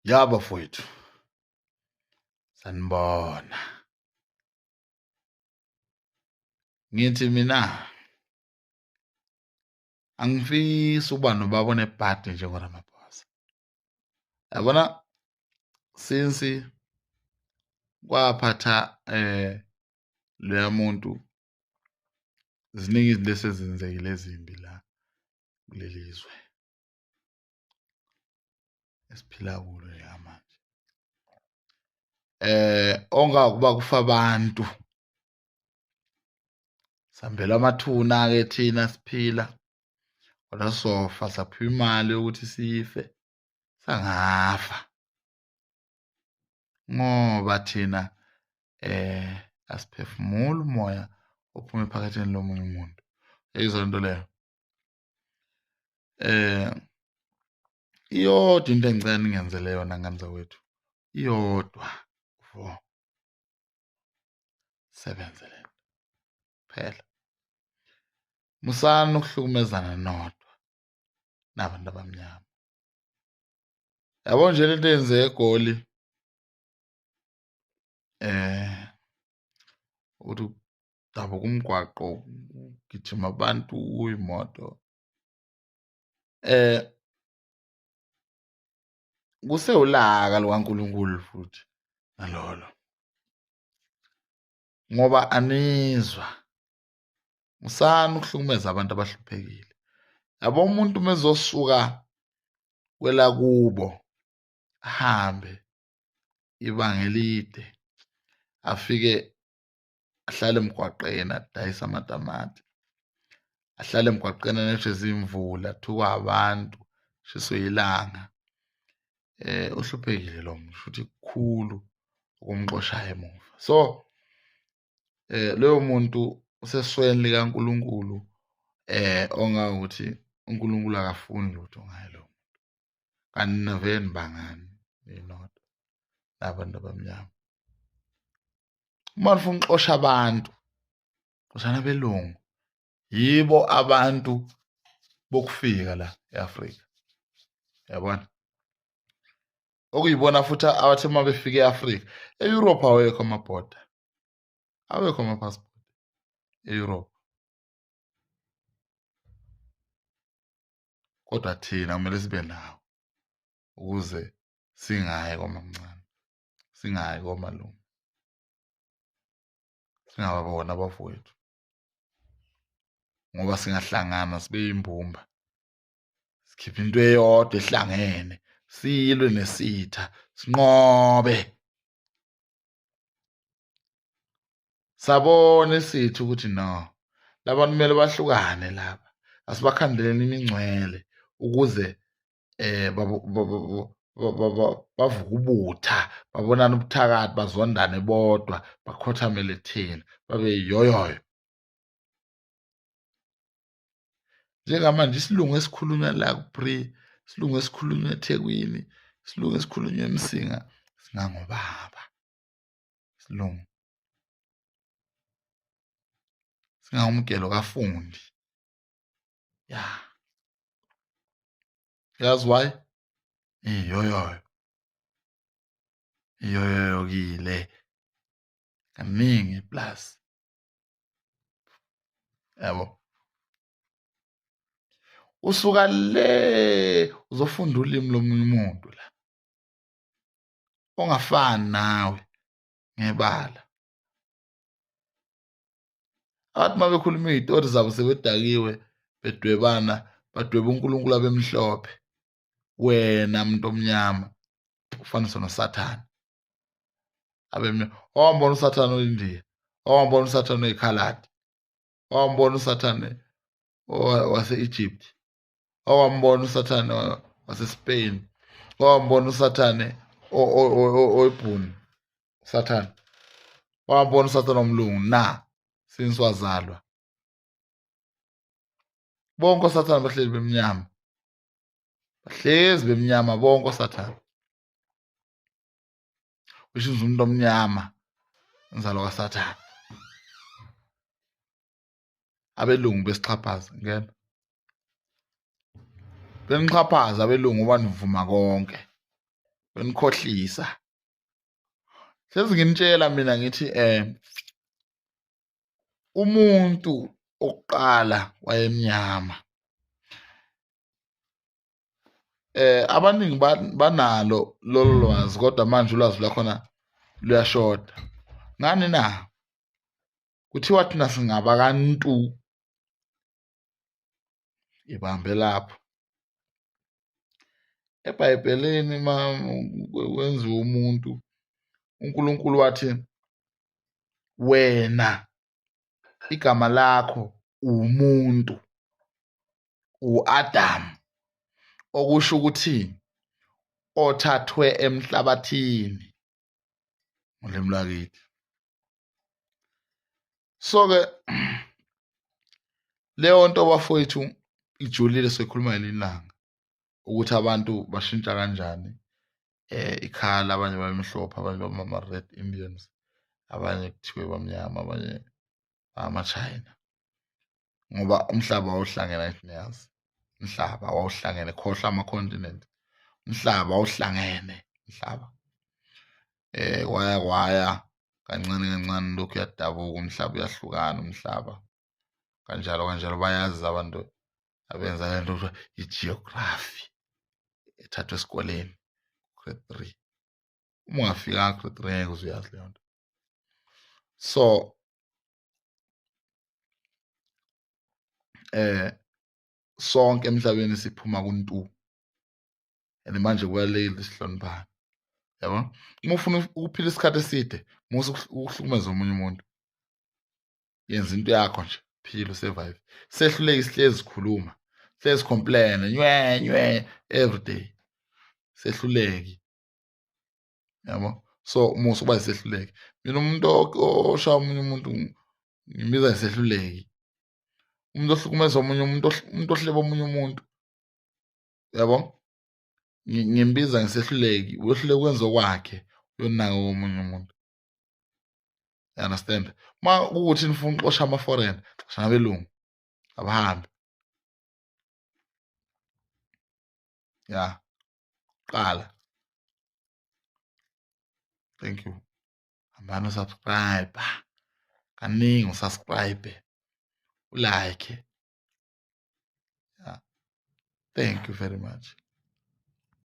Ya bafowethu, sanibona. Ngithi mina angifisi ukuba nobaba onebhadi njengoRamaphosa. Yabona since kwaphatha loya muntu ziningi izinto esezenzekile ezimbi la kuleli zwe esiphila kulo njengamanje. Ongakuba kufa abantu sambela amathuna ke thina siphila kodwa sofa saphiwa imali yokuthi sife sangafa ngoba thina asiphefumuli umoya ophuma ephaketheni lomunye umuntu. Yayizwa lento leyo. Iyodwa into engicela ningenzele yona ngane zakwethu, iyodwa vo sebenze le nto phela. Musani ukuhlukumezana nodwa nabantu abamnyama. Yabo nje lento eyenzeka eGoli ukuthi kudabuka umgwaqo kugijima abantu kuyimoto kusewulaka lukaNkulunkulu futhi nalolo ngoba anizwa. Musani ukuhlukumeza abantu abahluphekile. Yabo umuntu mezosuka kwelakubo ahambe ibanga elide afike ahlale emgwaqeni adayise amatamati, ahlale emgwaqeni anethwe zimvula, athukwe abantu, shiswe ilanga. Uhluphekile lo muntu futhi kukhulu okumxoshayo emuva. So loyo muntu usesweni likaNkulunkulu ongakuthi uNkulunkulu akafuni lutho ngaye lo muntu. Kanti nina vele nibangani ninodwa nabantu abamnyama. Uma nifuna ukuxosha abantu, xoshani abelungu. Yibo abantu bokufika la e-Afrika. Yabona? Okuyibona futhi abathi uma befika e-Afrika, e-Europe awekho amabhoda. Awekho ama-passport e-Europe. Kodwa thina kumele sibe nawo ukuze singayi kwamamncane, singayi komalume, singababona abafowethu ngoba singahlangana sibe yimbumba, sikhiphe into eyodwa ehlangene, silwe nesitha, sinqobe. Sabona isitha ukuthi no, labantu kumele bahlukane laba, asibakhandeleni imingcwele ukuze bavuke ubutha, babonane ubuthakathi, bazondane bodwa, bakhothamele thina, babe yoyoyo. Njengamanje isilungu esikhulunywa la ku-pre, isilungu esikhulunywa eThekwini, isilungu esikhulunywa eMsinga singangobaba. Isilungu singangumgelo kafundi. Ya. Yazi why? Iyoyoyo. Iyoyoyokile. Kaningi plus. Yabo. Usuka le uzofunda ulimi lomunye umuntu la ongafani nawe ngebala. Abathi uma bekhuluma iy'tori zabo sebedakiwe bedwebana, badweba uNkulunkulu abemhlophe, wena muntu omnyama ufaniswa noSathane. Abemnyama owambona uSathane oyiNdiya, owambona uSathane oyikhaladi, owambona uSathane wase-Egypt, owambona uSathane waseSpain, owambona uSathane oyibhunu, uSathane wambona uSathane omlungu na since wazalwa. Bonke oSathane bahleli bemnyama, bahlezi bemnyama bonke oSathane, which is umuntu omnyama inzalo kaSathane. Abelungu besixhaphaza ngena benixhaphaza abelungu ngoba nivuma konke. Benikhohlisa. Hlezi nginitshela mina ngithi umuntu oqala wayemnyama. Abaningi banalo lolu lwazi kodwa manje ulwazi lwakhona luyashoda. Ngani na? Kuthiwa thina singabakantu. Ibambe lapho. EBhayibhelini uma kwenziwa umuntu, uNkulunkulu wathi wena igama lakho umuntu, u-Adam, okusho ukuthi othathwe emhlabathini ngolimi lwakithi. So-ke leyo nto bafowethu ijulile, soyikhuluma ngelinye ilanga ukuthi abantu bashintsha kanjani ikhala, abanye bamhlophe, abanye bama-red Indians, abanye kuthiwe bamnyama, abanye ama-China, ngoba umhlaba wawuhlangene, angithi niyazi umhlaba wawuhlangene, khohlwa ama-continent, umhlaba wawuhlangene umhlaba. Kwaya kwaya kancane kancane lokhu uyadabuka umhlaba, uyahlukana umhlaba kanjalo kanjalo. Bayazi abantu abenza le nto kuthiwa i-geography ethathwa esikoleni grade 3. Uma ungafikanga grade 3 ngeke uze uyazi leyo nto. So sonke emhlabeni siphuma kuntu, and manje kubalulekile sihloniphane, yabo. Uma ufuna ukuphila isikhathi eside, musa ukuhlukumeza omunye umuntu, yenza into yakho nje, phila, usurvive. Sehluleki sihlezi sikhuluma, sihlezi complain, nywe nywe every day, sehluleki, yabo. So musa ukuba isehluleki. Mina umuntu oshaya omunye umuntu ngimbiza isehluleki, umuntu ohlukumeza omunye umuntu, umuntu ohleba omunye umuntu, yabo, ngimbiza ngesehluleki. Uyohluleka ukwenza okwakhe, uyonaka omunye umuntu, you understand? Uma kuwukuthi nifuna ukuxosha ama-foreign, xosha nabelungu, abahambe ya qala. Thank you. Hambani usubscribe kaningi, usubscribe, ulike. Yeah, thank you very much.